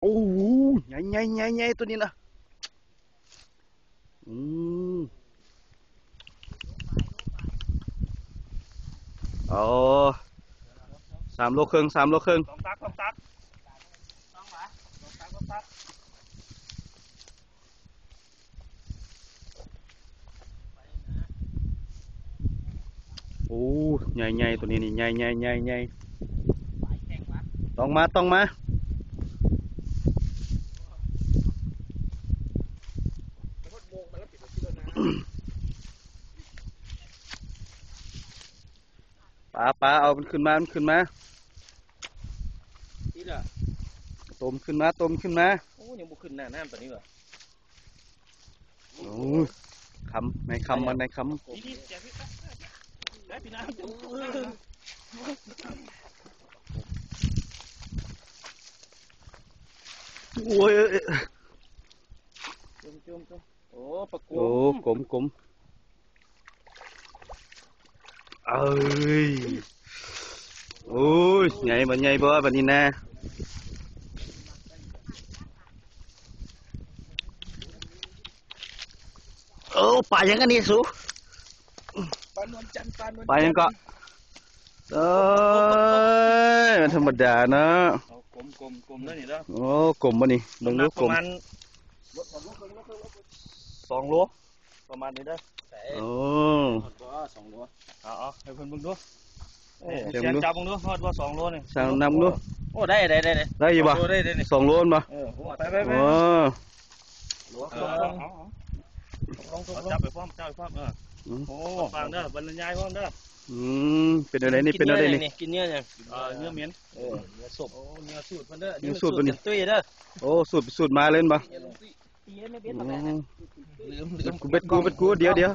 ໂອ້ ໃຫຍ່ໆໆໆ ໂຕນີ້ນະ. ອືມ ອໍ ສາມໂລເຄິ່ງ ສາມໂລເຄິ່ງ. ຕ້ອງຕັກ ຕ້ອງຕັກ ຕ້ອງມາ ຕ້ອງຕັກ ຕ້ອງຕັກ. ໂອ້ ໃຫຍ່ໆ ໂຕນີ້ນີ້ ໃຫຍ່ໆໆໆ. ຕ້ອງມາ ຕ້ອງມາ. ປາ ປາ ເອົາມັນຂຶ້ນມາ ມັນຂຶ້ນມາ. ນີ້ລະ ໂຕມຂຶ້ນມາ ໂຕມຂຶ້ນມາ. ໂອ້ ຍັງບໍ່ຂຶ້ນໜ້ານ້ຳປານນີ້ຫວາ. ໂອ້ຍ ຄຳ ໃນຄຳ ມັນໃນຄຳ. ໂອ້ຍ ໂອ້ຍ ໂອ້ຍ ໂອ້ ປາກົມ ໂອ້ ກົມ ກົມ. ເອີຍ ໂອ້ຍ ໃຫຍ່ບໍ່ ໃຫຍ່ບໍ່ບາດນີ້ນະ. ໂອ້ ປາຫຍັງອັນນີ້ສູ? ປານວນຈັນ ປານວນຈັນ ປາຫຍັງເກາະ? ເອີຍ ບໍ່ທຳມະດາເນາະ. ເອົາ ກົມໆໆເດີນີ້ເດີ. ໂອ້ ກົມບໍ່ນີ້? ເບິ່ງດູ ນ້ຳໜັກ ກົມ ປະມານສອງໂລ ປະມານນີ້ເດີ. ໂອ້ ຮອດບໍ່ສອງໂລ? ເອົາໆ ໃຫ້ເພິ່ນເບິ່ງດູ. ເອີ ຊ່າງເບິ່ງດູ ຈັບເບິ່ງດູ ຮອດບໍ່ສອງໂລນີ້? ຊ່າງນັບເບິ່ງດູ. ໂອ້ ໄດ້ ໄດ້ ໄດ້ ໄດ້ຢູ່ບໍ່? ສອງໂລແມ່ນບໍ່? ເອີ ໄປ ໄປ ໄປ. ໂອ້ ເອົາ ເອົາ ເອົາ ເອົາ ເອົາ ຈັບໄປພ້ອມ ຈັບໄປພ້ອມ. ເອີ ອືມ ໂອ້ ຟັງເດີ ບັນຍາຍພ້ອມເດີ. ອືມ ເປັນແນວໃດນີ້ ເປັນແນວໃດນີ້? ກິນເນື້ອຫຍັງ? ເອີ ເນື້ອໝິນ ເອີ ເນື້ອສົບ. ໂອ້ ເນື້ອສູດເພິ່ນເດີ ເນື້ອສູດເພິ່ນນີ້ ຕຸ້ຍເດີ. ໂອ້ ສູດ ສູດມາເລີຍແມ່ນບໍ່? ອືມ ເບັດກູ ເບັດກູ ເບັດກູ ດຽວ ດຽວ.